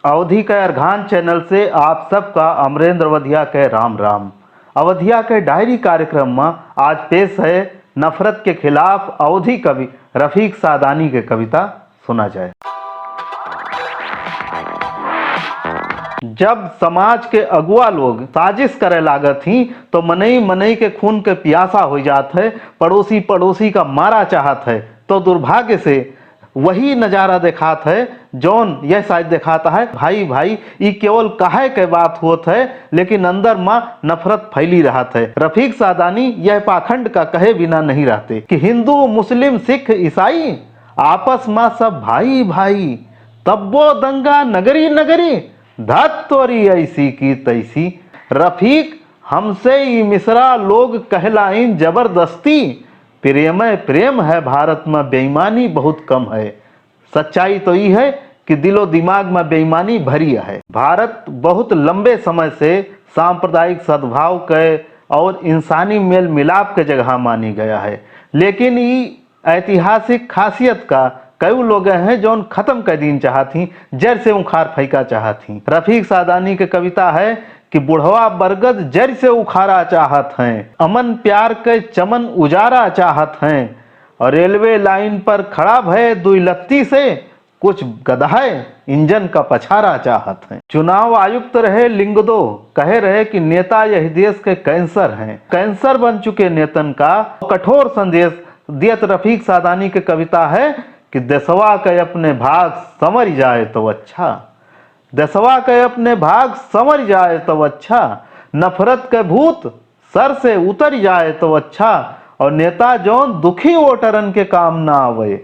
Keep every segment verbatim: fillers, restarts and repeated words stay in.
अवधी के अरघान चैनल से आप सबका अमरेंद्र अवधिया के राम राम। अवधिया के डायरी कार्यक्रम में आज पेश है नफरत के खिलाफ अवधी कवि रफीक सादानी के कविता। सुना जाए। जब समाज के अगुआ लोग साजिश करे लागत ही, तो मनई मनई के खून के पियासा हो जात है, पड़ोसी पड़ोसी का मारा चाहत है, तो दुर्भाग्य से वही नजारा देखात है, जौन यह शायद देखात है, भाई भाई, ई केवल कहे के बात होत है, लेकिन अंदर मा नफरत फैली रहत है। रफीक सादानी यह पाखंड का कहे बिना नहीं रहते कि हिंदू, मुस्लिम, सिख, ईसाई आपस मा सब भाई भाई, तब्बो दंगा नगरी नगरी, धत तोरी ऐसी की तैसी। रफीक, हमसे ई मिसरा लोग कहलाइन जबरदस्ती, प्रेम प्रेम है, भारत में बेईमानी बहुत कम है। सच्चाई तो ई है कि दिलो दिमाग में बेईमानी भरी है। भारत बहुत लंबे समय से सांप्रदायिक सद्भाव के और इंसानी मेल मिलाप के जगह मानी गया है, लेकिन ई ऐतिहासिक खासियत का कई लोग हैं जौन खत्म कर दीन चाहत ही, जड़ से उखाड़ फेंका चाहत ही। रफीक सादानी के कविता है कि बुढ़वा बरगद जड़ से उखाड़ा चाहत हैं, अमन प्यार के चमन उजाड़ा चाहत हैं, और रेलवे लाइन पर खड़ा भय दुई लत्ती से कुछ गदहाय इंजन का पछाड़ा चाहत हैं। चुनाव आयुक्त रहे लिंगदो, कहे रहे कि नेता यह देश के कैंसर हैं। कैंसर बन चुके नेतन का कठोर संदेश दियत रफीक सादानी के कविता है कि देसवा के अपने भाग संवर जाए तो अच्छा, देसवा के अपने भाग संवर जाए तो अच्छा, नफरत के भूत सर से उतर जाए तो अच्छा, और नेता जौन दुखी वोटरन के काम ना आवे,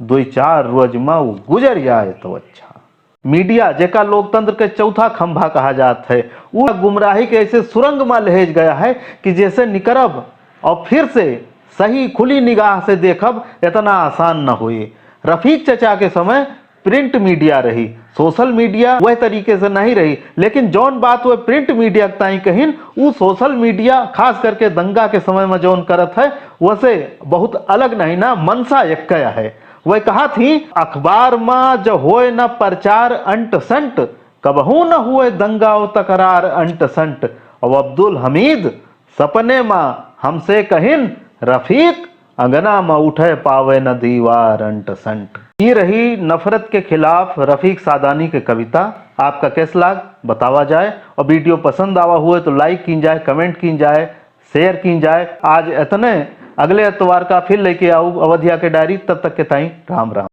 दुई चार रोज मा उ गुजर जाए तो अच्छा। मीडिया, जेका लोकतंत्र के चौथा खंभा कहा जात है, उ गुमराही के ऐसे सुरंग मा लहेज गया है कि जैसे निकरब और फिर से सही खुली निगाह से देखब, इतना आसान न होए। रफीक चचा के समय प्रिंट मीडिया रही, सोशल मीडिया वह तरीके से नहीं रही, लेकिन जौन बात वह प्रिंट मीडिया के ताई कहिन, उ सोशल मीडिया खास करके दंगा के समय में जौन करत है, वैसे बहुत अलग नहीं ना, मनसा एक है। वह कहा थी, अखबार में जो होए ना प्रचार अंट संट, कबहू न हुए दंगा और तकरार अंट संट। और अब्दुल हमीद सपने मा हमसे कहिन, रफीक, अंगना मा उठे पावे न दीवार अंट संट। ई रही नफरत के खिलाफ रफीक सादानी के कविता। आपका कैस लाग बतावा जाए, और वीडियो पसंद आवा हुए तो लाइक कीन जाए, कमेंट कीन जाए, शेयर कीन जाए। आज इतने, अगले एतवार का फिर लेके आऊ अवधिया के डायरी। तब तक के ताई राम राम।